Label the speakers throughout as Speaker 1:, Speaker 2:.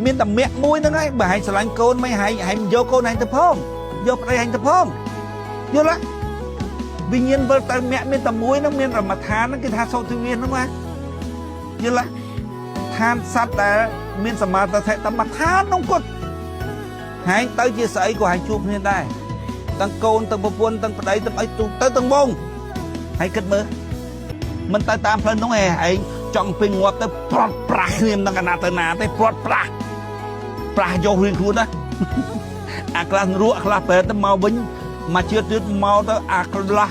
Speaker 1: មានតែមគ្គមួយហ្នឹងឯងបើហែងស្រឡាញ់កូនមិនហែងហែងយកកូនហែងទៅផងយកប្តីហែងទៅផងយល់ទេវិញ្ញាណវិលទៅមគ្គមានតែមួយហ្នឹងមានរមឋានហ្នឹងគេថាសុទិវាសហ្នឹងណាយល់ទេឋានសត្វដែលមានសមាធិតែមួយឋាននោះគាត់ហែងទៅជាស្អីក៏ហែងជួបគ្នាដែរទាំងកូនទាំងប្រពន្ធទាំងប្តីទាំងអីទូទៅទាំងវងហើយគិតមើលមិនទៅតាមផ្លូវនោះឯងហែងចង់ពេញងាប់ទៅប្រត់ប្រាស់គ្នាមិនដឹងកណាទៅណាទេប្រត់ប្រាស់ប្រាស់យករៀងខ្លួនណា អាខ្លះរក់ខ្លះប្រែទៅមកវិញមកជាតិទៀតមកទៅអាខ្លះ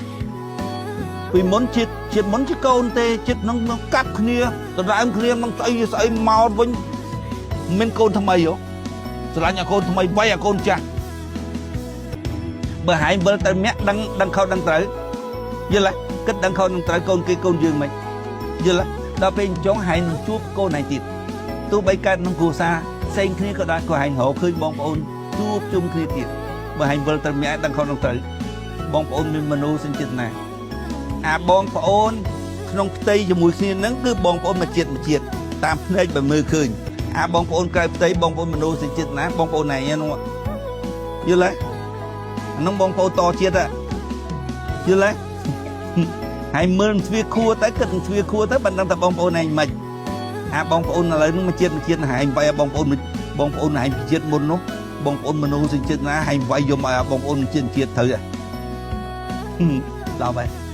Speaker 1: ពីមុនជាតិជាតិមុនជាកូនទេជាតិនឹងនឹងកាប់គ្នាដណ្ដើមគ្នានឹងស្អីស្អីមកវិញមានកូនថ្មីហ៎ស្រឡាញ់អាកូនថ្មីវាយអាកូនចាស់បើហែងវិលទៅមាក់ដឹងដឹងខុសដឹងត្រូវយល់ទេគិតដឹងខុសដឹងត្រូវកូនគេកូនយើងមិនយល់ទេដល់ពេលអញ្ចឹងហែងនឹងជួបកូនហែងទៀតទោះបីកើតក្នុងគ្រួសារផ្សេងគ្នាក៏ដោយក៏ហែងរកឃើញបងប្អូនជួបជុំគ្នាទៀតបើហែងវិលទៅមាក់ដឹងខុសដឹងត្រូវបងប្អូនមានមនោសញ្ចេតនាអាបងប្អូនក្នុងផ្ទៃជាមួយគ្នានឹងគឺបងប្អូនមួយជាតិមួយជាតិតាមភ្នែកបើមើលឃើញអាបងប្អូនក្រៅផ្ទៃបងប្អូនមនោសញ្ចេតនាបងប្អូនឯងនោះយល់ទេអានោះបងប្អូនតជាតិហ៎យល់ទេ ហើយមើលទ្វារខួរទៅគិតទ្វារខួរទៅមិនដឹងថាបងប្អូនឯងមិនអាបងប្អូនឥឡូវនោះមួយជាតិមួយជាតិហែងវាយអាបងប្អូនបងប្អូនហែងជាតិមុននោះបងប្អូនមនុស្សជាតិណាហែងវាយយំឲ្យអាបងប្អូនជាតិជាតិត្រូវហ៎ដល់ហើយ។